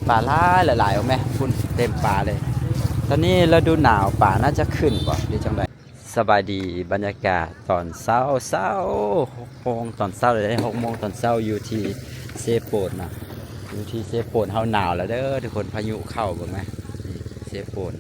ປາຫຼາຍຫຼາຍໆ ເອົາແມະ ພຸ້ນເຕັມປາເລີຍ. ຕອນນີ້ລະດູໜາວ ປາໜ້າຈະຂຶ້ນບໍ່ ຫຼືຈັ່ງໃດ? ສະບາຍດີ ບັນຍາກາດຕອນເຊົ້າໆ ຫົກໂມງຕອນເຊົ້າເລີຍເດ້ ຫົກໂມງຕອນເຊົ້າ ຢູ່ທີ່ເຊໂປນນະ ຢູ່ທີ່ເຊໂປນເຮົາໜາວແລ້ວເດີທຸກຄົນ. ພາຍຸເຂົ້າ ເບິ່ງແມະ ນີ້ເຊໂປນ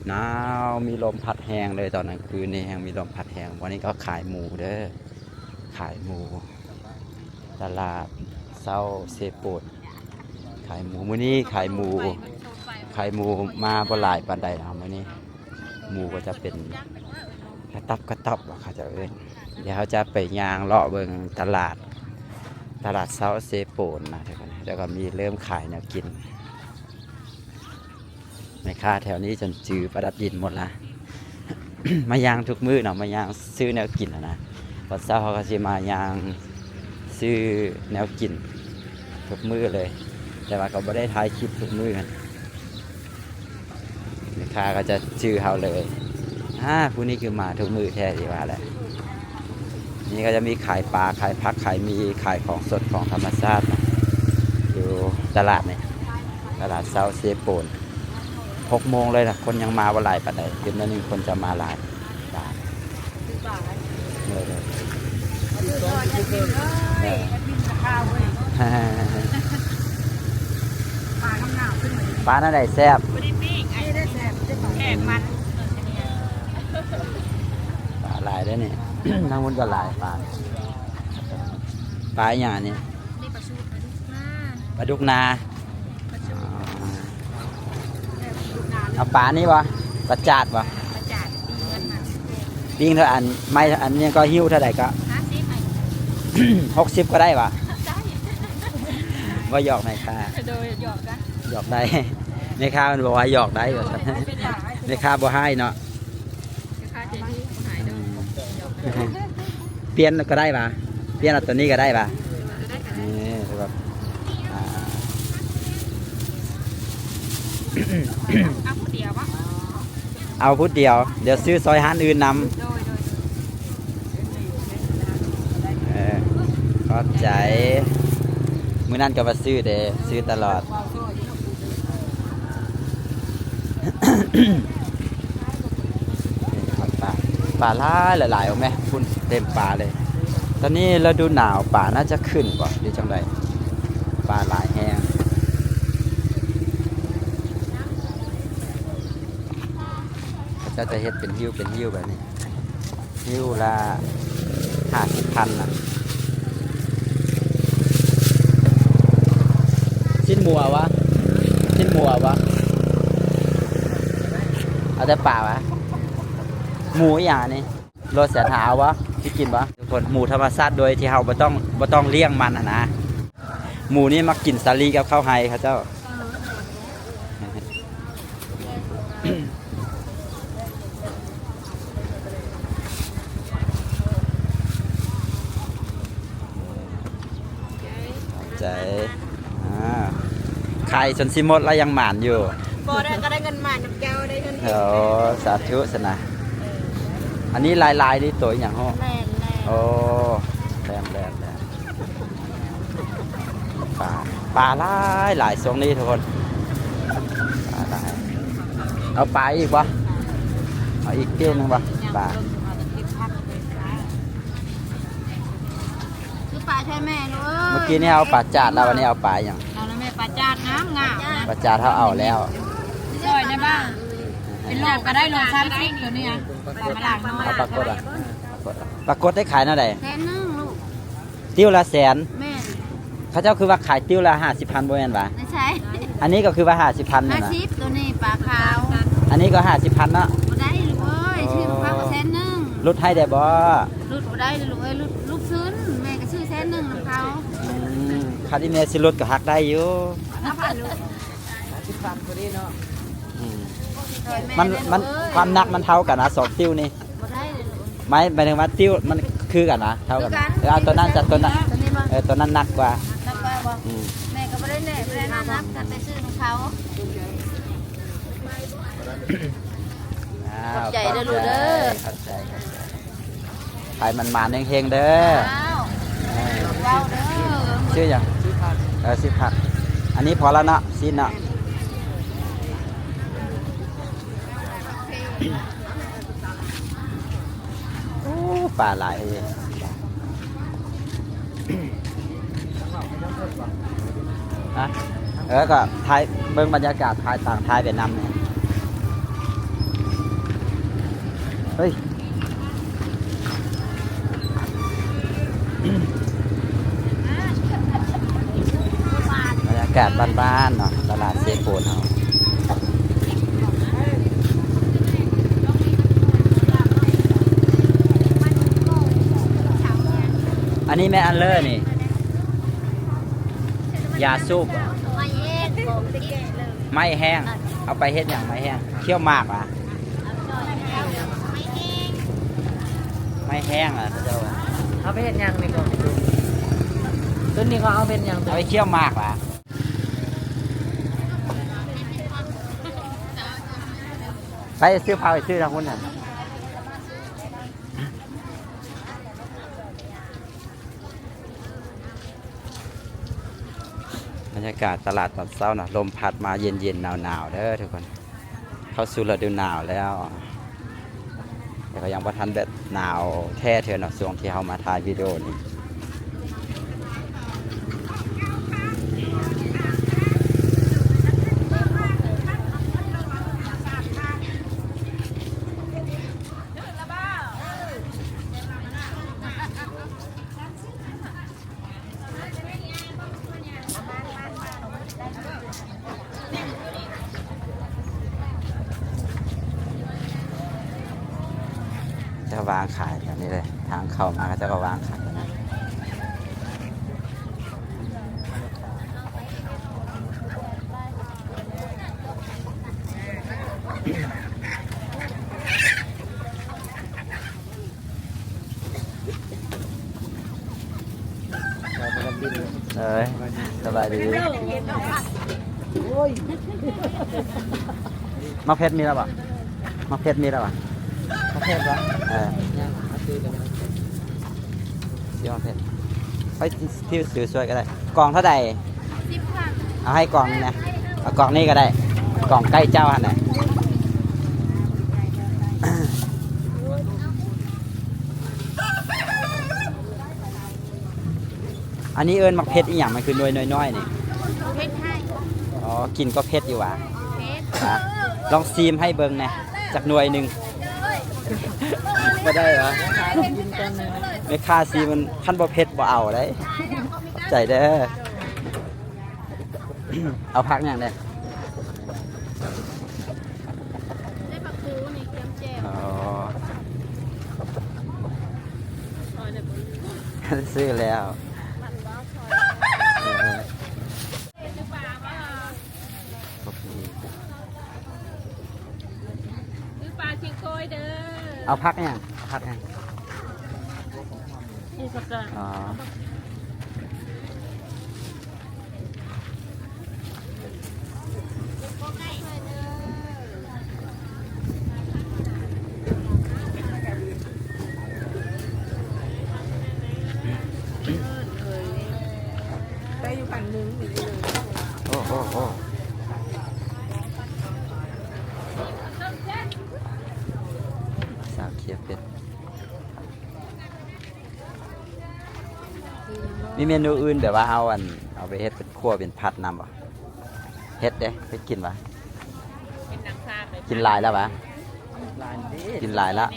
ໜາວ ມີລົມພັດແຮງເລີຍ. ຕອນກາງຄືນນີ້ແຮງມີລົມພັດແຮງ. ວັນນີ້ກໍຂາຍໝູເດີ ຂາຍໝູ ຕະຫຼາດເຊົ້າເຊໂປນ ຂາຍໝູ. ມື້ນີ້ຂາຍໝູ ຂາຍໝູມາບໍ່ຫຼາຍປານໃດເນາະມື້ນີ້. ໝູກໍຈະເປັນກະຕັບກະຕັບ ວ່າເຂົາເຈົ້າເອີ້ນ. ດຽວເຮົາຈະໄປຍ່າງເລາະເບິ່ງຕະຫຼາດ ຕະຫຼາດເຊົ້າເຊໂປນນະ ແລ້ວກໍມີເລີ່ມຂາຍແນວກິນ. ແມ່ຄ້າແຖວນີ້ຈົນຈື່ປະດັບດິນໝົດລະ. ມາຍ່າງທຸກມື້ເນາະ ມາຍ່າງຊື້ແນວກິນຫັ້ນນະ. ຕອນເຊົ້າເຮົາກໍຊິມາຍ່າງຊື້ແນວກິນທຸກມື້ເລີຍ ແຕ່ວ່າກໍບໍ່ໄດ້ຖ່າຍຄລິບທຸກມື້ຫັ້ນ. ແມ່ຄ້າກໍຈະຈື່ເຮົາເລີຍ ອາ ຜູ້ນີ້ຄືມາທຸກມື້ແທ້ ທີ່ວ່າແຫຼະ. ນີ້ກໍຈະມີຂາຍປາ ຂາຍຜັກ ຂາຍໝີ່ ຂາຍຂອງສົດຂອງທຳມະຊາດນະ ຢູ່ຕະຫຼາດນີ້ ຕະຫຼາດເຊົ້າເຊໂປນ. ຫົກໂມງເລີຍນະ ຄົນຍັງມາບໍ່ຫຼາຍປານໃດ ຕື່ມໜ້ອຍໜຶ່ງຄົນຈະມາຫຼາຍ. ປາ ເອີ ເອີ ປາແນວໃດແຊບ? ປາຫຼາຍເດ້ນີ້ ທາງພຸ້ນກໍຫຼາຍປາ. ປາຫຍັງອັນນີ້? ປາດຸກນາ ປາດຸກນາ. ເອົາປານີ້ບໍ່? ປາຈາດບໍ່? ປາຈາດ ປີ້ງເທົ່າອັນ ໄມ້ອັນຫຍັງກໍ ຫິ້ວເທົ່າໃດກໍ? ຫ້າສິບ ຫົກສິບກໍໄດ້ບໍ່? ບໍ່ ຢອກແມ່ຄ້າ ໂດຍ ຢອກໄດ້ ຢອກໄດ້. ແມ່ຄ້າເພິ່ນບອກວ່າຢອກໄດ້ວ່າຊັ້ນ ແມ່ຄ້າບໍ່ຮ້າຍເນາະ. ແມ່ຄ້າໃຈດີ ບໍ່ຮ້າຍເດີ. ປ່ຽນກໍໄດ້ຫວາ? ປ່ຽນເອົາໂຕນີ້ກໍໄດ້ຫວາ? ນີ້ຄືແບບ ອ່າ ເອົາຜູ້ດຽວບໍ່? ເອົາຜູ້ດຽວ ດຽວຊື້ຊອຍຮ້ານອື່ນນຳ. ໂດຍ ໂດຍ ໂດຍ ເອີ ຂອບໃຈ. ມື້ນັ້ນກໍມາຊື້ເດ້ ຊື້ຕະຫຼອດ. ປາ ປາຫຼາຍຫຼາຍໆ ເອົາແມະ ພຸ້ນເຕັມປາເລີຍ. ຕອນນີ້ລະດູໜາວ ປາໜ້າຈະຂຶ້ນບໍ່ ຫຼືຈັ່ງໃດ? ປາຫຼາຍແຮງ. ເຂົາເຈົ້າຈະເຮັດເປັນຫິ້ວເປັນຫິ້ວແບບນີ້. ຫິ້ວລະຫ້າສິບພັນນະ. ຊີ້ນໝູເອົາຫວາ? ຊີ້ນໝູເອົາຫວາ? ເອົາແຕ່ປາຫວາ? ໝູອີ່ຫຍັງອັນນີ້? ໂລແສນຫ້າເອົາຫວາ? ຊິກິນຫວາ? ທຸກຄົນ ໝູທຳມະຊາດໂດຍທີ່ເຮົາບໍ່ຕ້ອງ ບໍ່ຕ້ອງລ້ຽງມັນຫັ້ນນະ. ໝູນີ້ມັກກິນສາລີກັບເຂົ້າໄຮ່ເຂົາເຈົ້າ. ໃຈ ອ່າ ຂາຍຈົນຊິໝົດແລ້ວຍັງໝານຢູ່. ບໍ່ໄດ້ ກໍໄດ້ເງິນໝານນຳເຈົ້າ ໄດ້ເງິນ. ໂອ້ ສາທຸຊັ້ນນະ. ເອີ ອັນນີ້ລາຍໆ ນີ້ໂຕອີ່ຫຍັງເນາະ? ແມ່ນໆ ໂອ້ ແມ່ນໆ ປາ ປາຫຼາຍຫຼາຍຊ່ວງນີ້ທຸກຄົນ ປາຫຼາຍ. ເອົາປາອີກບໍ່? ເອົາອີກຕິ້ວໜຶ່ງບໍ່? ປາ ຄືປາແທ້ແມ່ລູກເອີຍ. ເມື່ອກີ້ນີ້ເອົາປາຈາດແລ້ວ ວັນນີ້ເອົາປາຫຍັງ? ເອົາແລ້ວແມ່ ປາຈາດງາມໆ. ປາຈາດເຮົາເອົາແລ້ວ. ຊ່ອຍໄດ້ບໍ່? ເປັນໂລກໍໄດ້ ໂລສາມສິບ ໂຕນີ້ອະ. ປາມາລາງເນາະ. ເອົາປາກົດອະ? ປາກົດໄດ້ຂາຍແນວໃດ? ແສນໜຶ່ງລູກ. ຕິ້ວລະແສນ. ແມ່ນ. ເຂົາເຈົ້າຄືວ່າຂາຍຕິ້ວລະຫ້າສິບພັນ ບໍ່ແມ່ນຫວາ? ບໍ່ໃຊ່. ອັນນີ້ກໍຄືວ່າຫ້າສິບພັນແມ່ນຫວາ? ຫ້າສິບ ໂຕນີ້ປາຂາວ. ອັນນີ້ກໍຫ້າສິບພັນເນາະ. ບໍ່ໄດ້ລູກເອີຍ. ອໍ ຊື້ຂອງເຂົາກໍແສນໜຶ່ງ. ຫຼຸດໃຫ້ໄດ້ບໍ່? ຫຼຸດບໍ່ໄດ້ເລີຍລູກເອີຍ. ຫຼຸດ ລູກຊື້ ແມ່ກໍຊື້ແສນໜຶ່ງນຳເຂົາ. ອືມ ຄັນທີ່ແມ່ຊິຫຼຸດກໍຫັກໄດ້ຢູ່. ຫ້າພັນລູກ. ຫ້າສິບພັນພໍດີເນາະ. ອືມ ຊ່ອຍແມ່ ມັນ ແດ່ລູກ ມັນ ເອີຍ ຄວາມໜັກມັນເທົ່າກັນນະ ສອງຕິ້ວນີ້? ບໍ່ໄດ້ເລີຍລູກ. ໝາຍ ໝາຍເຖິງວ່າຕິ້ວມັນຄືກັນນະ ເທົ່າກັນນະ. ຄືກັນ. ເອີ ເອົາຕົວນັ້ນຊະ ຕົວນັ້ນ. ໂຕນີ້ບໍ່? ເອີ ຕົວນັ້ນໜັກກວ່າ. ໜັກກວ່າບໍ່? ອືມ ແມ່ກໍບໍ່ໄດ້ແນະ ບໍ່ໄດ້ນຳນຳ ຄັນໄປຊື້ນຳເຂົາ. ອ້າວ ຂອບໃຈເດີລູກເດີ. ຂອບໃຈ ຂອບໃຈ. ໃຫ້ໝານໆ ເຮັງໆ ເດີ. ອ້າວ ເອີ ເວົ້າເດີ. ຊື່ຫຍັງ? ເອີ ຊື່ພັກ. ອັນນີ້ພໍແລ້ວເນາະ ຊີ້ນເນາະ. ໂອ້ ປາຫຼາຍເລີຍ. ຮະ? ເອີ ກໍຖ່າຍເບິ່ງບັນຍາກາດ ຖ່າຍຕ່າງ ຖ່າຍໄປນຳນີ້. ເຮີ້ຍ ບັນຍາກາດບ້ານໆເນາະ ຕະຫຼາດເຊໂປນເຮົາ. ອັນນີ້ແມ່ນອັນເລີນີ້ ຢາສູບ ໄມ້ແຫ້ງ ເອົາໄປເຮັດຫຍັງ? ໄມ້ແຫ້ງ ຂ້ຽວໝາກຫວາ? ໄມ້ແຫ້ງ ເຂົາເຈົ້າວ່າ ເອົາໄປເຮັດຫຍັງນີ້ກໍ? ຕົວນີ້ເຂົາເອົາເປັນຫຍັງ? ເອົາໄປຂ້ຽວໝາກຫວາ? ໄປຊື້ເຜົາ ໄປຊື້ທາງພຸ້ນຫັ້ນ. ບັນຍາກາດຕະຫຼາດຕອນເຊົ້ານະ ລົມພັດມາເຢັນໆ ໜາວໆ ເດີທຸກຄົນ. ເຂົ້າສູ່ລະດູໜາວແລ້ວ ແຕ່ກໍຍັງບໍ່ທັນແບບໜາວແທ້ເທື່ອເນາະ ຊ່ວງທີ່ເຮົາມາຖ່າຍວິດີໂອນີ້. ເຂົາວາງຂາຍແຖວນີ້ເລີຍ ທາງເຂົ້າມາເຂົາເຈົ້າກໍວາງຂາຍແຖວນີ້. ເອີຍ ສະບາຍດີ. ໂອ້ຍ ໝາກເຜັດມີແລ້ວບໍ່? ໝາກເຜັດມີແລ້ວບໍ່? ໝາກເຜັດບໍ່? ເອີ ຍັງ ເອົາຊື້ກັນ ຊື້ໝາກເຜັດ ໄປທີ່ຊື້ຊ່ວຍກໍໄດ້. ກ່ອງເທົ່າໃດ? ສິບພັນ. ເອົາໃຫ້ກ່ອງໜຶ່ງນະ ເອົາກ່ອງນີ້ກໍໄດ້ ກ່ອງໃກ້ເຈົ້າຫັ້ນແຫຼະ. ອັນນີ້ເອີ້ນໝາກເຜັດອີ່ຫຍັງ? ມັນຄືໜ່ວຍນ້ອຍໆນີ້. ເຜັດໄທ. ອໍ ກິນກໍເຜັດຢູ່ຫວາ? ເຜັດ. ລອງຊີມໃຫ້ເບິ່ງແດ່ ຈັກໜ່ວຍໜຶ່ງ. ບໍ່ໄດ້ຫວາ? ແມ່ຄ້າຊີມມັນ ຄັນບໍ່ເຜັດບໍ່ເອົາເດ້. ຂອບໃຈເດີ. ເອົາຜັກຫຍັງແດ່? ໄດ້ຜັກຄູນີ້ ກຽມແຈ່ວ. ອໍ ຊື້ແລ້ວ. ເອີ ຊື້ປາຊິງໂກຍເດີ. ເອົາຜັກຫຍັງ? ເອົາຜັກຫຍັງ? ນີ້ຜັກກາດ. ອໍ. ໄດ້ຢູ່ພັນໜຶ່ງ. ໂອ້ ໂອ້ ໂອ້ ສາວເຄຍເປັດ. ມີເມນູອື່ນແບບວ່າເຮົາ ອັນ ເອົາໄປເຮັດເປັນຂົ້ວເປັນຜັດນຳບໍ່? ເຮັດເດ້ ເຮັດກິນຫວາ? ກິນຫຼາຍແລ້ວຫວາ? ກິນຫຼາຍແລ້ວ.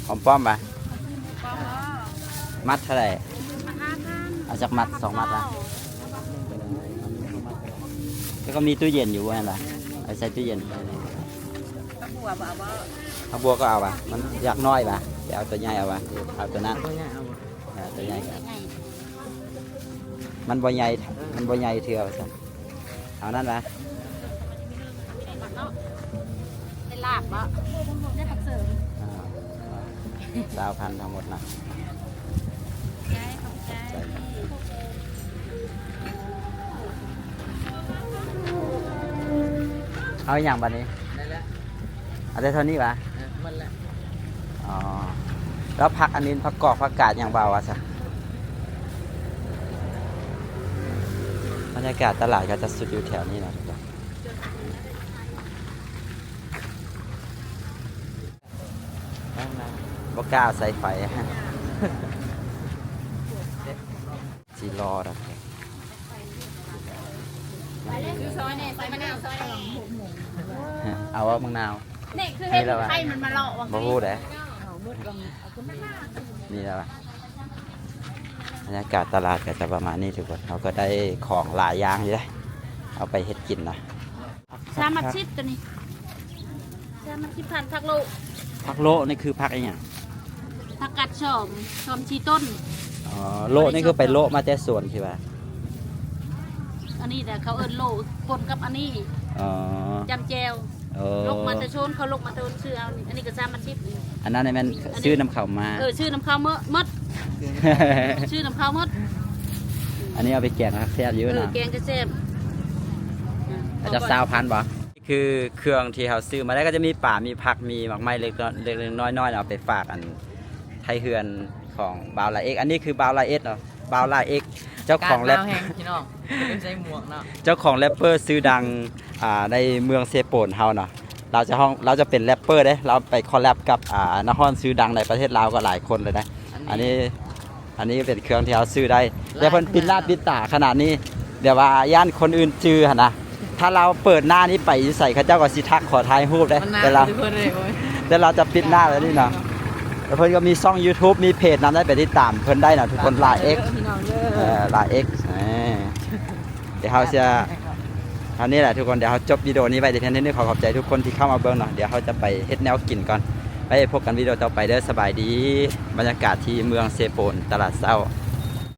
ຫອມປ້ອມຫວາ? ມັດເທົ່າໃດ? ເອົາຈັກມັດ? ສອງມັດຫວາ? ແລ້ວກໍມີຕູ້ເຢັນຢູ່ບໍ່ແມ່ນຫວາ? ເອົາໃສ່ຕູ້ເຢັນ. ຜັກບົວບໍ່ເອົາບໍ່? ຜັກບົວກໍເອົາຫວາ? ມັນຢາກນ້ອຍຫວາ? ໄປເອົາຕົວໃຫຍ່ເອົາຫວາ? ເອົາຕົວນັ້ນ. ເອີ ຕົວໃຫຍ່ກໍ ມັນບໍ່ໃຫຍ່ ມັນບໍ່ໃຫຍ່ເທື່ອວ່າຊັ້ນ. ເອົານັ້ນຫວາ? ໄດ້ລາບບໍ່? ໄດ້ຜັກເສີມ. ອ່າ ຊາວພັນທັງໝົດນະ. ຂອບໃຈ ຂອບໃຈ. ເອົາອີ່ຫຍັງບາດນີ້? ນັ້ນແຫຼະ. ເອົາແຕ່ເທົ່ານີ້ຫວາ? ເອີ ໝົດແລ້ວ. ອໍ ແລ້ວຜັກອັນອື່ນ ຜັກກອກ ຜັກກາດຫຍັງບໍ່ເອົາວ່າຊະ? ບັນຍາກາດຕະຫຼາດກໍຈະສຸດຢູ່ແຖວນີ້ນະທຸກຄົນ. ບໍ່ກ້າເອົາສາຍໄຟ ຊິລໍດອກ. ຊື້ຊອຍແດ່ ໃສ່ມະນາວຊອຍແດ່. ເອົາບໍ່ ໝາກນາວ? ນີ້ຄືເຫັນໃຜມັນມາເລາະວ່າ ບໍ່ຮູ້ເດ້. ນີ້ແຫຼະ ບັນຍາກາດຕະຫຼາດກໍຈະປະມານນີ້ທຸກຄົນ. ເຮົາກໍໄດ້ຂອງຫຼາຍຢ່າງຢູ່ເດ້ ເອົາໄປເຮັດກິນນະ. ສາມມັດສິບ ຕົວນີ້ ສາມມັດສິບພັນ. ຜັກໂລະ ຜັກໂລະນີ້ຄືຜັກອີ່ຫຍັງ? ຜັກກາດຊອມ ຊອມສີ່ຕົ້ນ. ອໍ ໂລະນີ້ຄືໄປໂລະມາແຕ່ສວນທີ່ວ່າ? ອັນນີ້ແຫຼະ ເຂົາເອີ້ນໂລະ ປົນກັບອັນນີ້. ອໍ ຈຳແຈ່ວ. ໂອ້ ລົກມາແຕ່ສວນ ເຂົາລົກມາແຕ່ສວນ ຊື້ເອົານີ້. ອັນນີ້ກໍສາມມັດສິບ. ອັນນັ້ນແມ່ນ ອັນນີ້ ຊື້ນຳເຂົາມາ. ເອີ ຊື້ນຳເຂົາໝົດ ໝົດ ຊື້ນຳເຂົາໝົດ. ອັນນີ້ເອົາໄປແກງແຊບຢູ່ເນາະ. ເອີ ແກງກໍແຊບ. ອາ ຈັກຊາວພັນບໍ່? ຄືເຄື່ອງທີ່ເຮົາຊື້ມາໄດ້ ກໍຈະມີປາ ມີຜັກ ມີໝາກໄມ້ເລັກ ເລັກໆນ້ອຍໆ ເອົາໄປຝາກອັນໄທເຮືອນຂອງບ່າວລາເອັກ. ອັນນີ້ຄືບ່າວລາເອັກເນາະ ບ່າວລາເອັກ ເຈົ້າຂອງແຣັບ ອາກາດໜາວແຮງພີ່ນ້ອງ ເປັນໃສ່ໝວກເນາະ. ເຈົ້າຂອງແຣັບເປີຊື່ດັງ ອ່າ ໃນເມືອງເຊໂປນເຮົາເນາະ. ລາວຈະຮ້ອງ ລາວຈະເປັນແຣັບເປີເດ້ ລາວໄປຄໍແລັບກັບ ອ່າ ນັກຮ້ອງຊື່ດັງໃນປະເທດລາວກໍຫຼາຍຄົນເລີຍນະ. ອັນນີ້ ອັນນີ້ເປັນເຄື່ອງທີ່ເຮົາຊື້ໄດ້ ແຕ່ເພິ່ນປິດໜ້າປິດຕາຂະໜາດນີ້ ແບບວ່າຢ້ານຄົນອື່ນຈື່ຫັ້ນນະ. ຖ້າລາວເປີດໜ້ານີ້ໄປຢູ່ໃສ ເຂົາເຈົ້າກໍຊິທັກຂໍຖ່າຍຮູບເດ້ ແຕ່ລາວ ແຕ່ລາວຈະປິດໜ້າແບບນີ້ເນາະ. ແລ້ວເພິ່ນກໍມີຊ່ອງຢູທູບ ມີເພຈນຳ ໄດ້ໄປຕິດຕາມເພິ່ນໄດ້ເນາະທຸກຄົນ. ລາເອັກ ເອີ ລາເອັກ ເອີ ດຽວເຮົາຈະ ເທົ່ານີ້ແຫຼະທຸກຄົນ. ດຽວເຮົາຈົບວິດີໂອນີ້ໄວ້ແຕ່ພຽງເທົ່ານີ້. ຂໍຂອບໃຈທຸກຄົນທີ່ເຂົ້າມາເບິ່ງເນາະ. ດຽວເຮົາຈະໄປເຮັດແນວກິນກ່ອນ. ໄວ້ພົບກັນວິດີໂອຕໍ່ໄປເດີ. ສະບາຍດີ. ບັນຍາກາດທີ່ເມືອງເຊໂປນ ຕະຫຼາດເຊົ້າ.